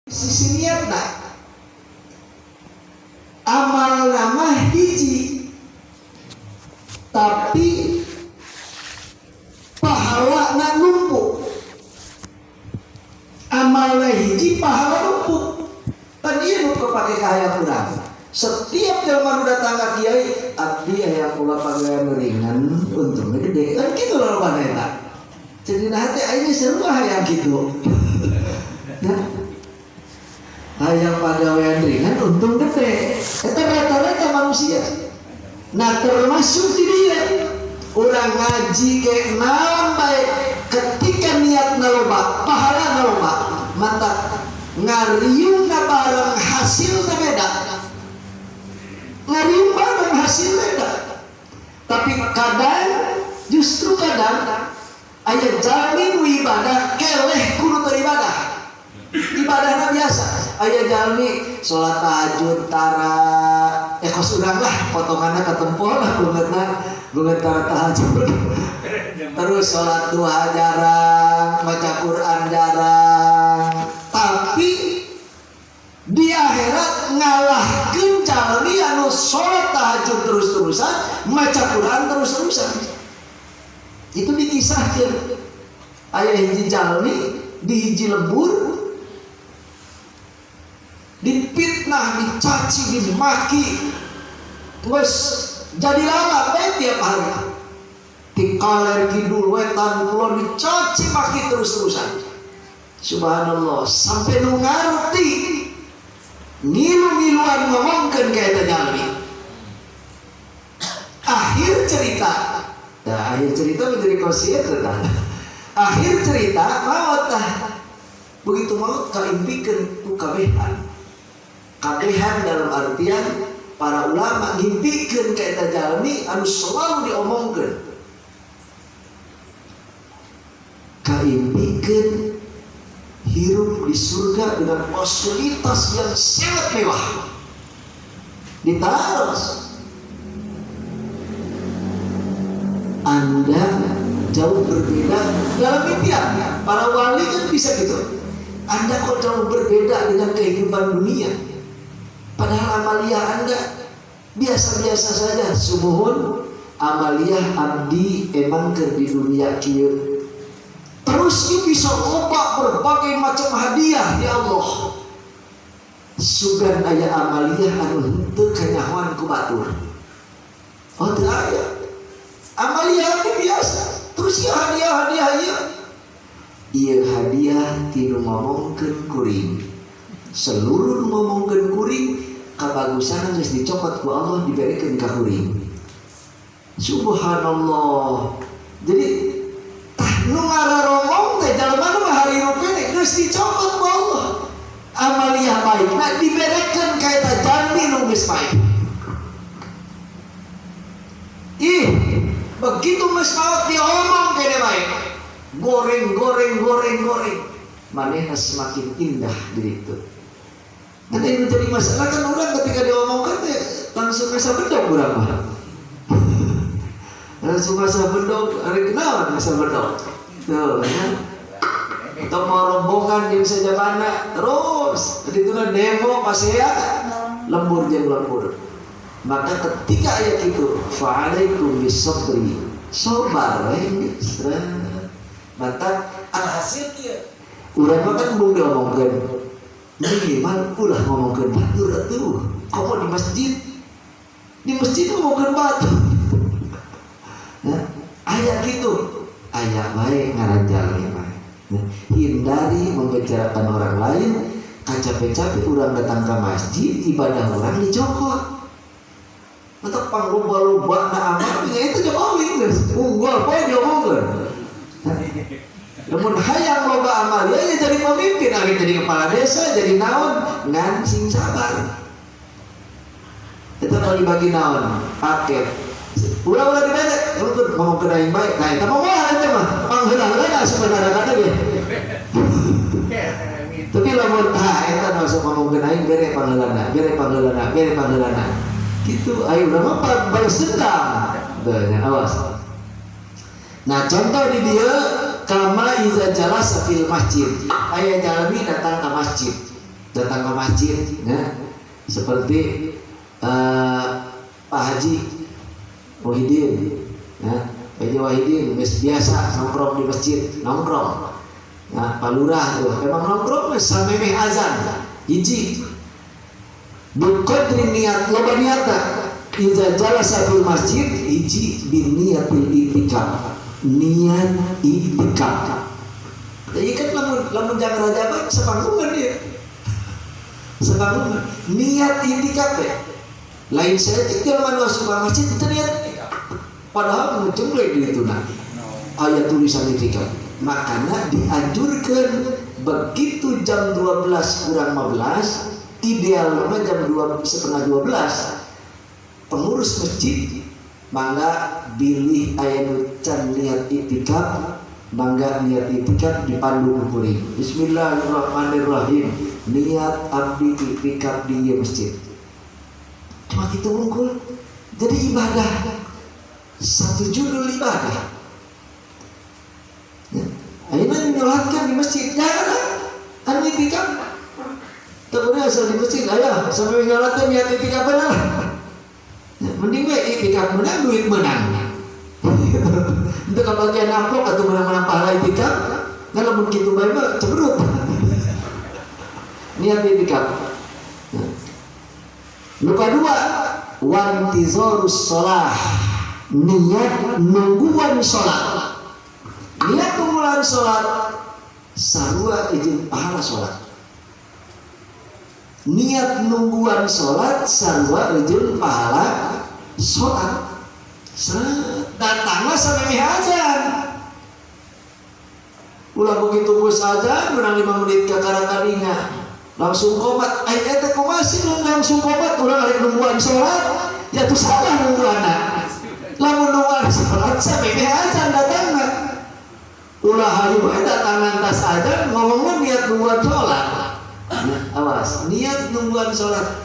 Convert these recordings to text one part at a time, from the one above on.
Sisi niatna amal nama hiji tapi pahala na numpuk. Amalna hiji pahala numpuk. Tadi nu kepake kahayang urang. Setiap jelema nu datang ka kiai, abdi hayang kula pagawean ringan, untungnya gede. Kan kitu lolobana eta. Jadi nah teh aing seru hayang kitu. Nah, hayang pagawean ringan untung gede. Eta rata-rata manusia. Nah termasuk di dia orang ngaji ke naon bae ketika niat loba, pahala loba, mata ngariungna bareng hasilna beda. Ngariung bareng hasil beda. Tapi kadang justru kadang aya jalmi nu ibadah keleh kudu teu ibadah. Ibadahna biasa. Aya jalmi salat tahajud tara kos urang lah potonganna katempol lah beungeutna beungeut tara tahajud. Terus salat duha jarang, maca Quran jarang. Tapi di akhirat ngalahkeun jalmi anu salat tahajud terus-terusan, maca Quran terus-terusan. Itu dikisahkeun. Aya hiji jalmi di hiji lembur dipitnah, dicaci, dimaki, geus jadi lama bae tiap hari. Di kaler kidul wetan kulon dicaci maki terus-terusan. Subhanallah, sampai nu ngarti ngilu-ngiluan ngomongkeun ka eta jalmi. Akhir cerita. Nah, akhir cerita menjadi kosiat tah. Akhir cerita maot tah. Begitu maot kaimpikeun ku kabehan. Kabehan dalam artian para ulama ngimpikeun ka eta jalmi anu selalu diomongkeun. Kaimpikeun hirup di surga dengan fasilitas yang sangat mewah. Ditaros. Anda jauh berbeda dalam impian. Para wali kan bisa gitu. Anda kok jauh berbeda dengan kehidupan dunia. Padahal amaliyah Anda biasa-biasa saja. Sumuhun amaliyah abdi emang keur di dunia kieu. Terus ieu bisa loba berbagai macam hadiah ya Allah. Sugan aya amaliyah anu henteu kanyahoan ku batur. Oh teu aya. Amaliyah abdi biasa. Terus ieu hadiah-hadiah ieu. Ieu hadiah tinu ngomongkeun kuring. Seluruh ngomongkeun kuring kabagusan geus dicokot ku Allah diberekeun ka kuring. Subhanallah. Jadi tah nu ngararomong teh jalma nu ngaharirup teh geus dicokot ku Allah. Amaliyah baikna diberekeun ka eta jalmi nu geus baik. Ih, begitu geus maot diomong kene bae. Goreng goreng goreng goreng. Manehna semakin indah di ditu. Kan yang jadi masalah kan orang ketika diomongkan teh langsung ngasa bedog urang mah. Langsung ngasa bedog, ari kenaon ngasa bedog. Tuh, ya. Atau mau rombongan jeung sajabana terus di itu demo pasea lembur jeung lembur. Maka ketika ayat itu fa'alaikum bisabri, sabar we geus. Maka alhasil kieu urang mah kan belum diomongkeun. Minimal ulah ngomongkeun batur atuh. Komo di masjid. Di masjid ngomongkeun batur. Nah, aya kitu. Aya bae ngaran jalmi mah. Nah, hindari membicarakan orang lain. Kacape-cape urang datang ke masjid, ibadah orang dicokot. Mata pangloba-loba na amal nya itu Jokowi geus. Unggul poe diomongkeun. Namun hayang loba amal ya jadi pemimpin, akhirnya jadi kepala desa, jadi naon, ngan sing sabar. Eta bagi-bagi naon, paket. Ulah-ulah dibere, ngomong ngomong aing bae. Nah, eta mah moal eta mah. Pangheula-heula sebenarnya kata ge. Tapi lamun tah eta nu sok ngomongkeun aing bere pangheulana, bere pangheulana, bere pangheulana. Gitu, ayo urang mah balas dendam. Teu nya awas. Nah, contoh di dia kama iza jalasa fil masjid. Aya jalmi datang ke masjid. Datang ke masjid ya. Seperti Pak Haji Wahidin ya. Pak Haji Wahidin biasa nongkrong di masjid, nongkrong. Nah, Pak Lurah tuh memang nongkrong sampai azan. Hiji biqadri niat, loba niatna. Iza jalasa fil masjid hiji bin niatil itikaf. Niat itikaf. Jadi kan lamun jangan rajaban sepanggungan dia. Sepanggungan. Niat itikaf ya. Lain saya jelema nu asup masjid itu niat itikaf. Padahal ngejemblek di itu nah. Ayat tulisan itikaf. Makanya dianjurkan begitu jam 12 kurang 15, ideal mah jam 2:30 pengurus masjid mangga bilih aya nu can niat itikaf, mangga niat itikaf dipandu ku kuring. Bismillahirrahmanirrahim. Niat abdi itikaf di ieu masjid. Cuma gitu wungkul. Jadi ibadah satu judul ibadah. Ya. Ayeuna nyolatkeun di masjid, jangan anu itikaf. Teu asal di masjid aya sampai nyolatkeun niat itikaf bener. Ya, mending we itikaf menang duit menang. Untuk kebagian amplop atau menang-menang pahala itikaf, nah lamun kitu bae mah cebrut. Niat itikaf. Ya. Lupa dua, wantizarus shalah. Niat nungguan salat. Niat nungguan salat sarua izin pahala salat. Niat nungguan salat sarua izin pahala salat. Datanglah sampai azan. Ulah begitu geus azan menang 5 menit ka karakadinya. Langsung komat. Ai eta kumaha sih langsung komat urang arek nungguan salat. Ya tuh salah nungguanna. Lamun nungguan salat sampai azan datangna. Ulah hayu bae datangan tas azan ngomongna niat nungguan salat. Ya, awas, niat nungguan salat.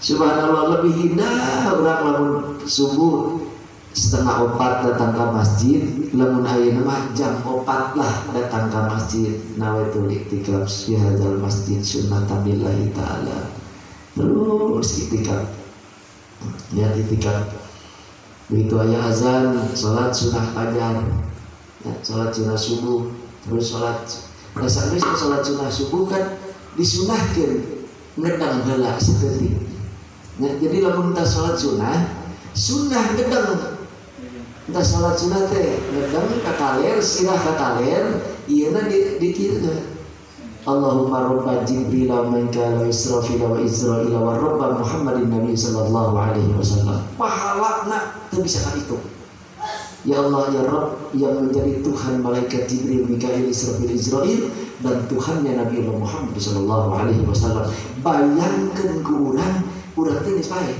Subhanallah lebih indah urang lamun subuh 3:30 datang ke masjid, lamun ayeuna mah jam 4 lah datang ke masjid, nawaitul iktikaf fi hadzal masjid sunnatan lillahi taala. Terus iktikaf. Niat iktikaf. Begitu aya azan, salat sunah fajar. Ya, salat sunah subuh, terus salat. Nah, sampai salat sunah subuh kan disunahkeun ngedang heula saeutik. Nah, jadi lamun tah salat sunah, sunah ngedang. Entah salat sunah teh ngedang ka kaler, sirah ka kaler, ieuna di kieu. Allahumma rabba Jibril wa Mikail wa Israfil wa Izrail wa rabba Muhammadin Nabi sallallahu alaihi wasallam. Pahalana teu bisa kahitung. Ya Allah ya Rabb yang menjadi Tuhan malaikat Jibril, Mikail, Israfil, Izrail dan Tuhannya Nabi Allah Muhammad sallallahu alaihi wasallam. Bayangkeun ku urang, urang teh geus paeh.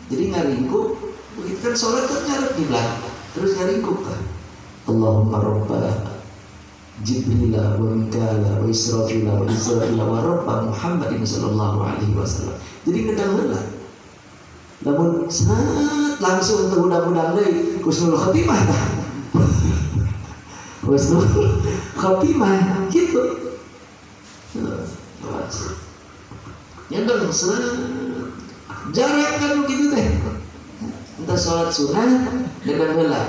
Jadi ngaringkuk begitu kan sholat kan ngarep kiblat, terus ngaringkuk kan. Allahumma rabba Jibril wa Mikail wa Israfil wa Izrail wa rabba Muhammadin sallallahu alaihi wasallam. Jadi ngedang heula. Namun saat langsung teu udang-udang deui husnul khatimah tah. Husnul khatimah gitu. Awas. Nyendeng seret. Jarang kan begitu teh. Entah sholat sunnah ngedang heula.